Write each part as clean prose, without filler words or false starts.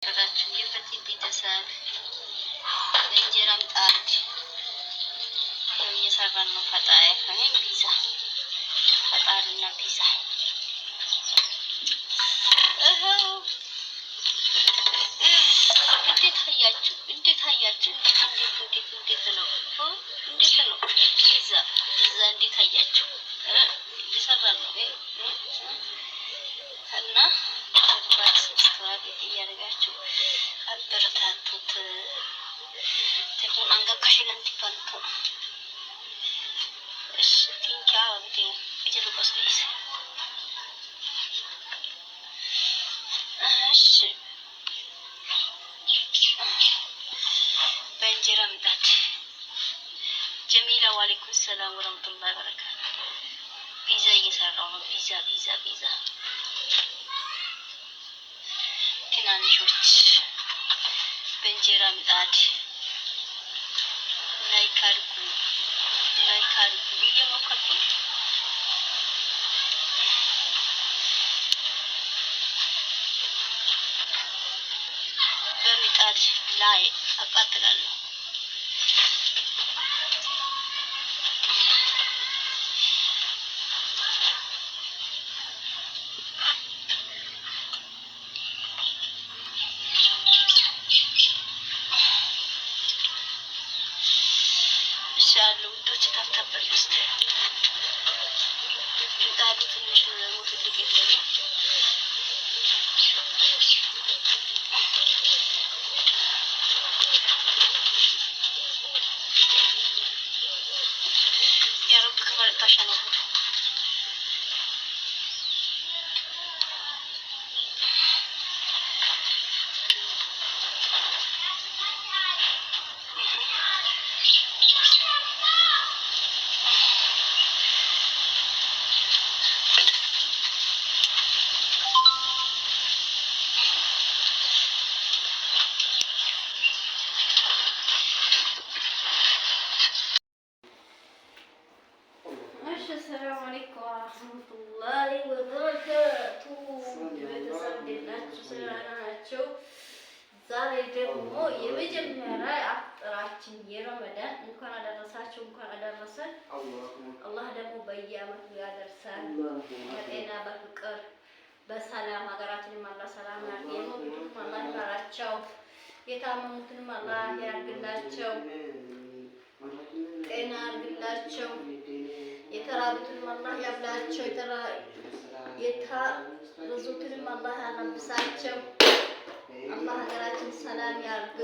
የተከበራችሁ የፈቲ ቤተሰብ በእንጀራ ምጣድ እየሰራን ነው። ፈጣሪ ወይም ፒዛ ፈጣሪና ፒዛ እኸው። እንዴት አያችሁ? እንዴት አያችሁ? እንዴት እንዴት እንዴት እንዴት ነው? እንዴት ነው ፒዛ ፒዛ እንዴት አያችሁ? እየሰራን ነው እና like subscribe እያደረጋችሁ አበረታቱት። ተኩን አንጋካሽናን ቲፋንቶ እሺ ቲንካ አብቴ ጀርቆስ ቢስ እሺ በእንጀራ ምጣድ ጀሚላ ዋሌኩም ሰላም ወረህመቱላሂ ወበረካቱ። ፒዛ እየሰራው ነው። ፒዛ ፒዛ ፒዛ ትናንሾች በእንጀራ ምጣድ like አድርጉ፣ like አድርጉ። እየሞከርኩ ነው። በምጣድ ላይ አቃጥላለሁ። እሺ ያሉ ውዶች tap tap እስቲ ምጣዱ ትንሽ ነው ደግሞ ትልቅ የለኝም። يا رب كبرت عشان እሺ ሰላም አለይኩም ወራህመቱላሂ ወበረካቱ። ቤተሰብ እንዴት ናችሁ? ደህና ናቸው። ዛሬ ደግሞ የመጀመሪያ አፍጥራችን የረመዳን እንኳን አደረሳችሁ፣ እንኳን አደረሰን። አላህ ደግሞ በየአመቱ ያደርሰን በጤና በፍቅር በሰላም። ሀገራችንም አላህ ሰላም ያድርግ። የሞቱትንም አላህ ይማራቸው፣ የታመሙትንም አላህ ያርግላቸው፣ ጤና ያርግላቸው። የተራቡትንም አላህ ያብላቸው፣ የተረዙትንም አላህ ያለብሳቸው። አላህ ሀገራችን ሰላም ያርግ፣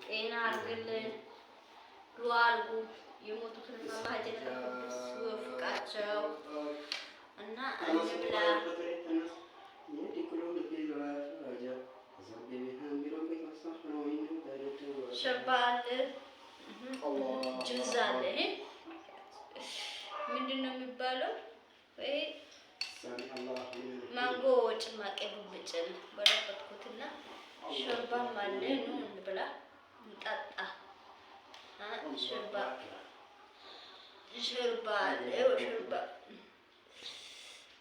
ጤና አርግልን። ዱአ አርጉ። የሞቱትንም አላህ ጀነተል ፊርደውስ ይወፍቃቸው እና እንብላ። ሾርባ አለ፣ ጁዝ አለ። ምንድን ነው የሚባለው? ወይ ማንጎ ጭማቂ ብብጭን በረከትኩትና ሾርባም አለ። ኑ እንብላ እንጠጣ። ሾርባ ሾርባ አለ። ሾርባ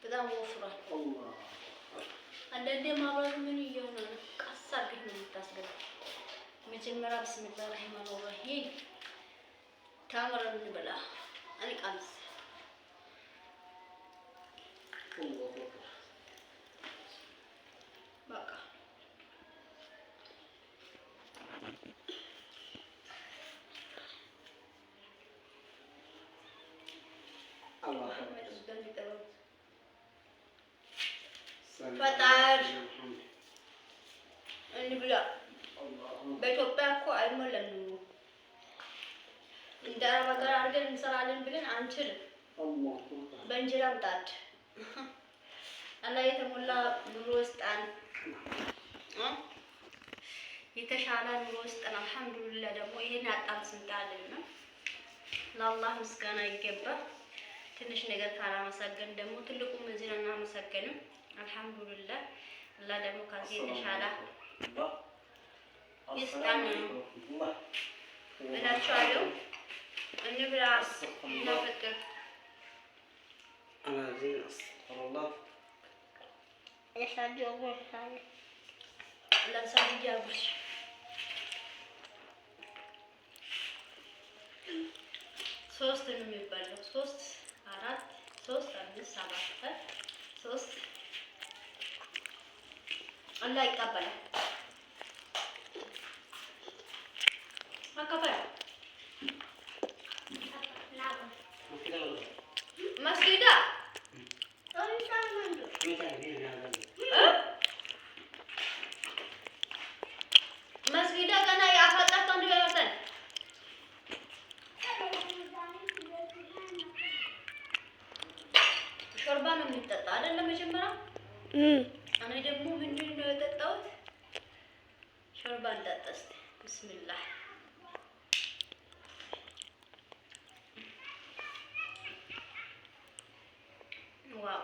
በጣም ወፍሯል። አንዳንዴ ማብራት ምን እየሆነ ነው? ቀስ አድርገሽ ነው የምታስገባው። መጀመሪያ ብስሚላህ ረህማን ረሂም ታምር እንብላ እንቀምስ። በቃ ፈጣር እንብላ። በኢትዮጵያ እኮ አይሞላም። እንደ አረብ ሀገር አድርገን እንሰራለን ብለን አንችልም። በእንጀራ ምጣድ አላህ የተሞላ ኑሮ ስጣን፣ የተሻለ ኑሮ ስጠን። አልሐምዱሊላህ ደግሞ ይሄን ያጣን ስንት አለን ነው። ለአላህ ምስጋና ይገባል። ትንሽ ነገር ካላመሰገን ደግሞ ትልቁ እዚህ አናመሰግንም። አልሐምዱሊላህ አላህ ደግሞ ከዚህ የተሻለ ይስጠን እላችኋለሁ። እንብላ እናፈጥር። ለሳድያ ጉርሽ ሶስት ነው የሚባለው። ሶስት፣ አራት፣ ሶስት፣ አምስት፣ ሰባት፣ ሶስት። አላህ ይቀበላል። አካፈል መስጊዳ። መስጊዳ ገና የአፈጣት አንዱ ያወጣል። ሾርባ ነው የሚጠጣ አይደለም መጀመሪያ። እኔ ደግሞ ምንድን ነው የጠጣሁት? ሾርባ እንጠጣ እስኪ። ብስሚላህ። Wow፣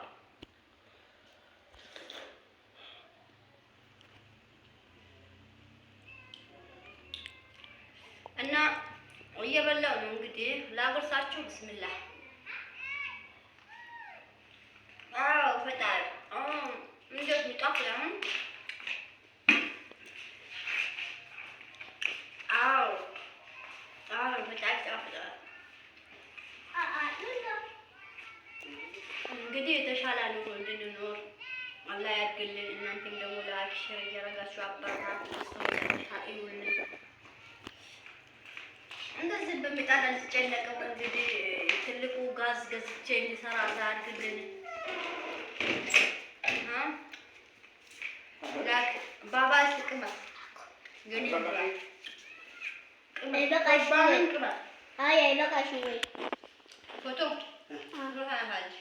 እና እየበላው ነው እንግዲህ ላጎርሳችሁ። ብስሚላህ። አዎ ፈጣሪ እንዴት ይጣፍጣል! አሁን አዎ አዎ በጣም ይጣፍጣል። እንግዲህ የተሻለ ኑሮ እንድንኖር አላህ ያድርግልን። እናንተም ደግሞ like፣ share እያደረጋችሁ አበረታቱ። እስከ መጨረሻ እዩልን። እንደዚህ በሚጣድ አልተጨነቅም። እንግዲህ ትልቁ ጋዝ ገዝቼ እንዲሰራ አላህ ያድርግልን። Like ባባ ቅመስ ግን አይበቃሽም? ቅመስ። አይ አይበቃሽም ወይ? ፎቶ ሀጅ።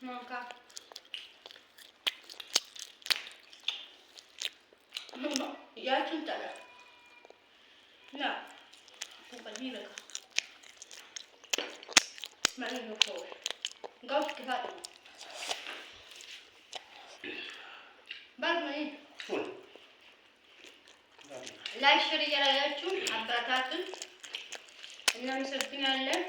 ማንካ ያችን ጠላ ላ ይበቃ ማለት ነው። ጋውስ ክፋት ነው። ባል like፣ share እያደረጋችሁ አበረታቱን። እናመሰግናለን።